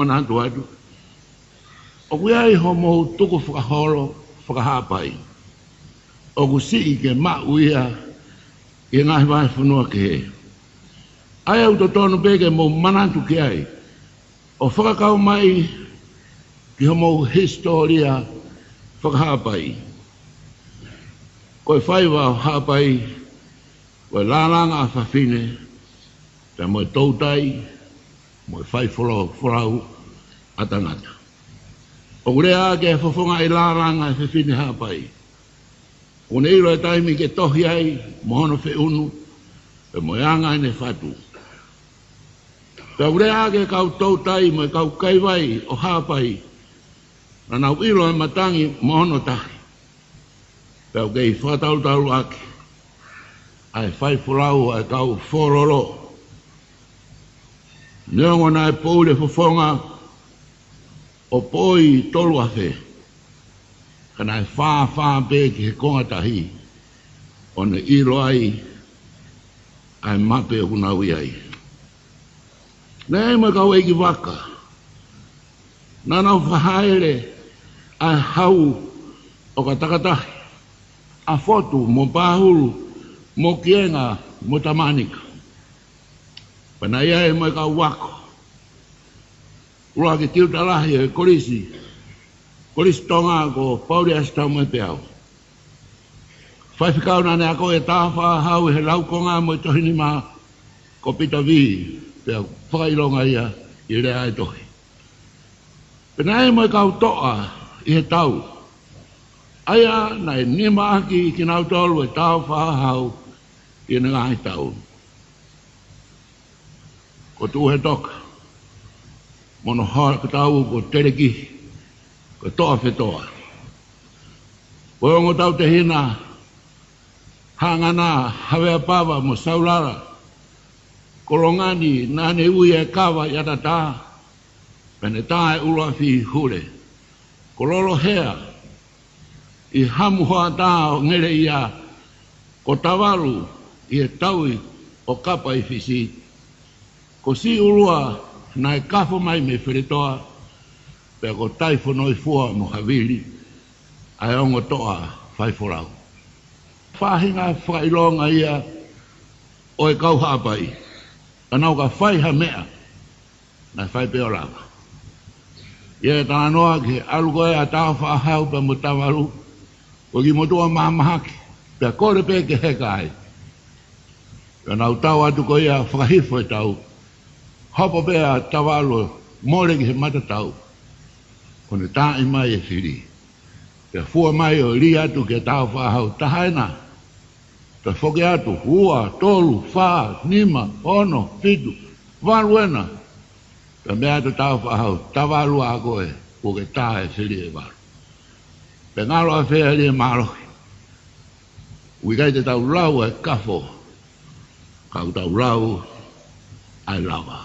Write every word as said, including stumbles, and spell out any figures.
manatu atu, ʻoku ʻi ai hoʻomou tukufakaholo faka-Haʻapai ʻoku siʻi ke maʻu ia ʻi he ngaahi vahefonua kehe. ʻA ia ʻoku totonu pē ke mou manatu ki ai ʻo fakakau mai ki hoʻomou hisitōlia faka-Haʻapai. Ko e faiva ʻo Haʻapai ko e lālanga ʻa fafine, pea mo e toutai, mo e fai folau, folau ʻa tangata. ʻOku lea ʻaki e fofonga ʻi he lālanga ʻa e fefine Haʻapai. ʻOku ne ʻilo e taimi ke tohi ai mo hono feʻunu, pea mo e anga ʻene fatu. Pea ʻoku lea ʻaki e kau toutai mo e kau kaivai ʻo Haʻapai, naʻa nau ʻilo e matangi mo hono tahi. Pea ʻoku kei fakatalutalu ʻaki ʻa e fai folau ʻa e kau fololo. Neongo naʻe poʻuli e fofonga ʻo poʻi tolu afe, ka naʻe fāfā pē ki he konga tahi, ʻo ne ʻilo ai ʻa e mape ʻoku nau ʻi ai. Naʻe ʻi ai mo e kau ʻeikivaka, naʻa nau fakahaele ʻa e hau ʻo ka takatahi, ʻa Fotu mo Pahulu mo Kienga mo Tamanika. Pea naʻe ʻi ai mo e kau ako, ʻuluaki tiuta lahi ʻo e kolisi, Kolisi Tonga ko Pauliasi Taumoepeau. Faifekau naʻa ne ako e Tāufaʻāhau ʻi he laukonga mo e tohinima ko Pita Vī, pea fakaʻilonga ia ʻi he lea ʻa e tohi. Pea naʻe ʻi ai mo e kau toʻa ʻi he tau, ʻa ia naʻe nimaʻaki kinautolu e Tāufaʻāhau ʻi heʻene ngaahi tau. Ko Tuʻuhetoka mo hono hoa ko tau ko Telekihi, ko Toʻafetoa. Ko e ongo tautehina Haʻangana, Haveapava mo Saulala, ko Longani naʻa ne ui e kava ʻi ʻAtatā, pea ne tā e ʻuluafi ʻi Hule. Ko Lolohea ʻi Hamuhoatā ʻo Ngeleʻia, ko Tavalu ʻi he taui ʻo Kapa ʻi Fisi, ko Siʻulua naʻe kafo mai mei Feletoa, pea ko Taifonoifua mo Havili ʻa e ongo toʻa fai folau. Faʻahinga fakaʻilonga ia ʻo e kau Haʻapai, ka nau ka fai ha meʻa, naʻe fai pē ʻo lava. ʻI he talanoa ki he ʻalu ko ē ʻa Tāufaʻāhau pea mo Tavalu, ko e kiʻi motuʻa mahamahaki, pea kole pē ke heka ai. Pea nau tau atu ko ia fakahifo e tau, hopo pē ʻa Tavalu ʻo mole ki he matatau, ʻo ne taaʻi mai e fili. Pea fua mai ʻo lī atu kia Tāufaʻāhau, taha ena. Pea foki atu, ua, tolu, fā, nima, ono, fitu, valu ena. Pea meʻa atu Tāufaʻāhau, Tavalu ā koe, kuo ke tā e fili ʻe valu. Pea ngalo ʻa Feali e mālohi. ʻOku ʻikai te tau lau e kafo, ka ʻoku tau lau ʻa e lava.